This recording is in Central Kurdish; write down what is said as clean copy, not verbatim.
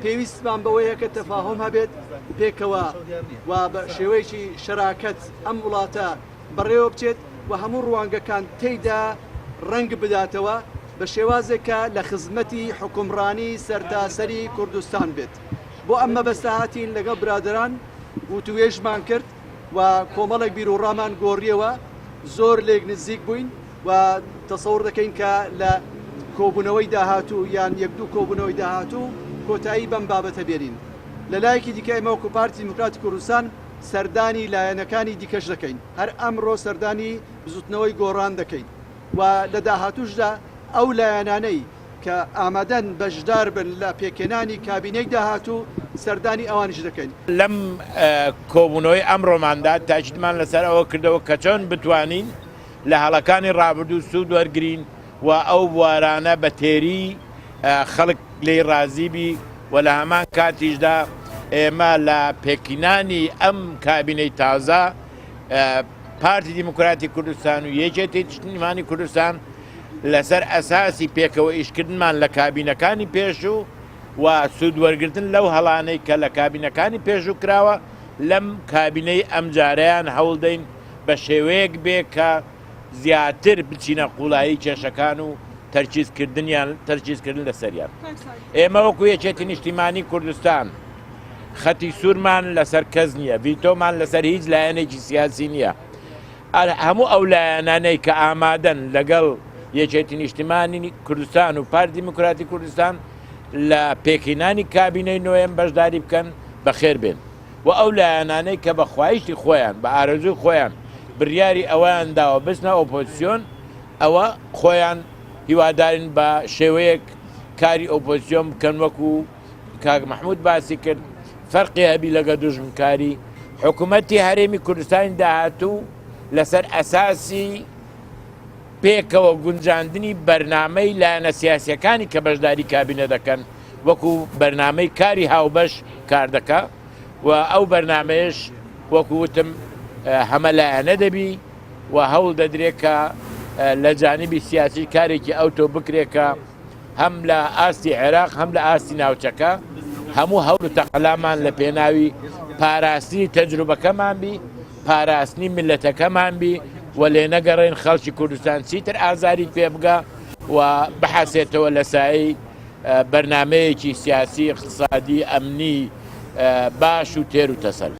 پێویستمان بەوەیە کە تەفاهۆم هەبێت پێکەوە و بە شێوەیەکی شەراکەت ئەم وڵاتە بەڕێوە بچێت و هەموو ڕوانگەکان تێیدا ڕەنگ بداتەوە بە شێوازێک کە لە خزمەتی حوکمڕانی سەرتاسەری کوردستان بێت. بۆ ئەم مەبەستە هاتین لەگەڵ برادەران وتوێژمان کرد و کۆمەڵێک بیروڕامان گۆڕیەوە، زۆر لێک نزیک بووین و تەسەور دەکەین کە لە کۆبوونەوەی داهاتوو یان یەک دوو کۆبوونەوەی داهاتوو کۆتایی بەم بابەتە بێنین. لە لایەکی دیکە ئێمە وەکو پارتی دیموکراتی کوردستان سەردانی لایەنەکانی دیکەش دەکەین، هەر ئەمڕۆ سەردانی بزوتنەوەی گۆڕان دەکەین و لە داهاتووشدا ئەو لایەنانەی کە ئامادەن بەشدار بن لە پێکهێنانی کابینەی داهاتوو سەردانی ئەوانیش دەکەین. لەم کۆبوونەوەی ئەمڕۆماندا تاکیدمان لەسەر ئەوە کردەوە کە چۆن بتوانین لە هەڵەکانی ڕابردوو سوود وەرگرین و ئەو بوارانە بە تێری خەڵک لێی ڕازی بی و لە هەمان کاتیشدا ئێمە لە پێکهینانی ئەم کابینەی تازە پارتی دیموکراتی کوردستان و یەکێتی نیشتیمانی کوردستان لەسەر ئەساسی پێکەوە ئیشکردنمان لە کابینەکانی پێشوو و سوود وەرگرتن لەو هەڵانەی کە لە کابینەکانی پێشوو کراوە لەم کابینەی ئەمجارەیان هەوڵدەین بە شێوەیەک بێ کە زیاتر بچینە قوڵایی کێشەکان و تەرکیزکردنیان تەرکیزکردن لەسەریان. ئێمە وەکو یەکێتی نیشتیمانی کوردستان خەتی سوورمان لەسەر کەس نییە، ڤیتۆمان لەسەر هیچ لایەنێکی سیاسی نییە. هەموو ئەو لایەنانەی کە ئامادەن لەگەڵ یەکێتی نیشتیمانی کوردستان و پارتی دیموکراتی کوردستان لە پێکهینانی کابینەی نۆیەم بەشداری بکەن بەخێر بێن. و ئەو لایەنانەی کە بە خوایشتی خۆیان، بە ئارەزووی خۆیان بریاری ئەوەیان داوە بچنە ئۆپۆزسیۆن، ئەوە خۆیان هیوادارین بە شێوەیەک کاری ئۆپۆزسیۆن بکەن وەکو کاک مەحمود باسی کرد فەرقی هەبی لەگە دوژمنکاری حکوومەتی هەرێمی کوردستانی داهاتوو لەسەر ئەساسی پێکەوە گونجاندنی بەرنامەی لایەنە سیاسیەکانی کە بەشداری کابینە دەکەن وەکو بەرنامەی کاری هاوبەش کار دەکا و ئەو بەرنامەیەش وەکو وتم هەمە لایەنە دەبی و هەوڵ دەدرێت کە لە جانبی سیاسی کارێکی ئەوتۆ بکرێت کە هەم لە ئاستی عێراق هەم لە ئاستی ناوچەکە هەموو هەوڵ و تەقەلامان لە پێناوی پاراستنی تەجروبەکەمان بی پاراستنی میللەتەکەمان بی و لێنەگەڕێین خەڵکی کوردستان چیتر ئازاری پێ بگا و بحەسێتەوە لە سایەی بەرنامەیەکی سیاسی، ئیقتسادی، ئەمنی باش و تێر و تەسەل.